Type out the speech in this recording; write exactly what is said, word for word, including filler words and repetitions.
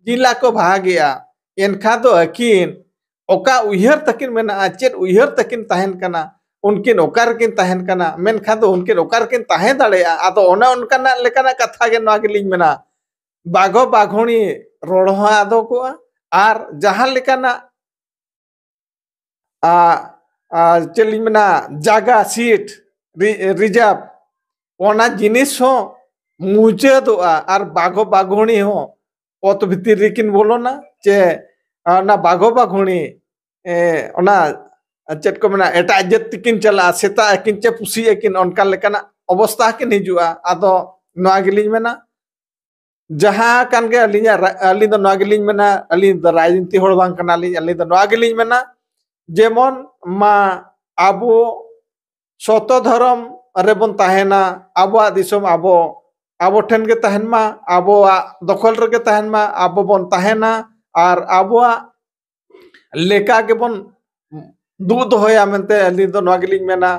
ᱪᱮᱫ ᱞᱮᱠᱟ ᱠᱚ ᱵᱷᱟᱜᱮᱜᱼᱟ, ᱮᱱᱠᱷᱟᱱ ᱫᱚ ᱟᱹᱠᱤᱱ ᱚᱠᱟ ᱩᱭᱦᱟᱹᱨ ᱛᱟᱹᱠᱤᱱ ᱢᱮᱱᱟᱜᱼᱟ, ᱪᱮᱫ ᱩᱭᱦᱟᱹᱨ ᱛᱟᱹᱠᱤᱱ ᱛᱟᱦᱮᱱ ᱠᱟᱱᱟ, ᱩᱱᱠᱤᱱ ᱚᱠᱟ ᱨᱮᱠᱤᱱ ᱛᱟᱦᱮᱱ ᱠᱟᱱᱟ, ᱢᱮᱱᱠᱷᱟᱱ ᱫᱚ ᱩᱱᱠᱤᱱ ᱚᱠᱟ ᱨᱮᱠᱤᱱ ᱛᱟᱦᱮᱸ ᱫᱟᱲᱮᱭᱟᱜᱼᱟ᱾ ᱟᱫᱚ ᱚᱱᱮ ᱚᱱᱠᱟᱱᱟᱜ ᱞᱮᱠᱟᱱᱟᱜ ᱠᱟᱛᱷᱟ ᱜᱮ ᱱᱚᱣᱟ ᱜᱮᱞᱤᱧ ᱢᱮᱱᱟ, ᱵᱟᱜᱚ ᱵᱟᱜᱷᱩᱲᱤ ᱨᱚᱲ ᱦᱚᱸ ᱟᱫᱚ ᱠᱚᱜᱼᱟ, ᱟᱨ ᱡᱟᱦᱟᱸ ᱞᱮᱠᱟᱱᱟᱜ ᱟ, ᱟ, ᱪᱮᱫ ᱞᱤᱧ ᱢᱮᱱᱟ, ᱡᱟᱭᱜᱟ, ᱥᱤᱴ, ᱨᱤ-, ᱨᱤᱡᱟᱨᱵᱷ, ᱚᱱᱟ ᱡᱤᱱᱤᱥ ᱦᱚᱸ ᱢᱩᱪᱟᱹᱫᱚᱜᱼᱟ᱾ ᱟᱨ ᱵᱟᱜᱚ ᱵᱟᱜᱷᱩᱲᱤ ᱦᱚᱸ ᱚᱛ ᱵᱷᱤᱛᱤᱨ ᱨᱮᱠᱤᱱ ᱵᱚᱞᱚᱱᱟ, ᱪᱮ ᱚᱱᱟ ᱵᱟᱜᱚ ᱵᱟᱜᱷᱩᱲᱤ, ᱮ, ᱚᱱᱟ ᱪᱮᱫ ᱠᱚ ᱢᱮᱱᱟ, ᱮᱴᱟᱜ ᱡᱟᱹᱛ ᱛᱮᱠᱤᱱ ᱪᱟᱞᱟᱜᱼᱟ, ᱥᱮᱛᱟᱜ ᱟᱹᱠᱤᱱ ᱪᱮ ᱯᱩᱥᱤ ᱟᱹᱠᱤᱱ, ᱚᱱᱠᱟ ᱞᱮᱠᱟᱱᱟᱜ ᱚᱵᱚᱥᱛᱟ ᱠᱤᱱ ᱦᱤᱡᱩᱜᱼᱟ᱾ ᱟᱫᱚ ᱱᱚᱣᱟ ᱜᱮᱞᱤᱧ ᱢᱮᱱᱟ, ᱡᱟᱦᱟᱸ ᱠᱟᱱ ᱜᱮ ᱟᱹᱞᱤᱧᱟᱜ ᱨᱟ-, ᱟᱹᱞᱤᱧ ᱫᱚ ᱱᱚᱣᱟ ᱜᱮᱞᱤᱧ ᱢᱮᱱᱟ, ᱟᱹᱞᱤᱧ ᱫᱚ ᱨᱟᱡᱽᱱᱤᱛᱤ ᱦᱚᱲ ᱵᱟᱝ ᱠᱟᱱᱟᱞᱤᱧ, ᱟᱹᱞᱤᱧ ᱫᱚ ᱱᱚᱣᱟ ᱜᱮᱞᱤᱧ ᱢᱮᱱᱟ, ᱡᱮᱢᱚᱱ ᱢᱟ ᱟᱵᱚ ᱥᱚᱛᱚ ᱫᱷᱚᱨᱚᱢ ᱨᱮᱵᱚᱱ ᱛᱟᱦᱮᱱᱟ, ᱟᱵᱚᱣᱟᱜ ᱫᱤᱥᱚᱢ ᱟᱵᱚ, ᱟᱵᱚ ᱴᱷᱮᱱ ᱜᱮ ᱛᱟᱦᱮᱱ ᱢᱟ, ᱟᱵᱚᱣᱟᱜ ᱫᱚᱠᱷᱚᱞ ᱨᱮᱜᱮ ᱛᱟᱦᱮᱱ ᱢᱟ, ᱟᱵᱚ ᱵᱚᱱ ᱛᱟᱦᱮᱱᱟ, ᱟᱨ ᱟᱵᱚᱣᱟᱜ ᱞᱮᱠᱟ ᱜᱮᱵᱚᱱ ᱫᱩᱜ ᱫᱚᱦᱚᱭᱟ ᱢᱮᱱᱛᱮ ᱟᱹᱞᱤᱧ ᱫᱚ ᱱᱚᱣᱟ ᱜᱮᱞᱤᱧ ᱢᱮᱱᱟ᱾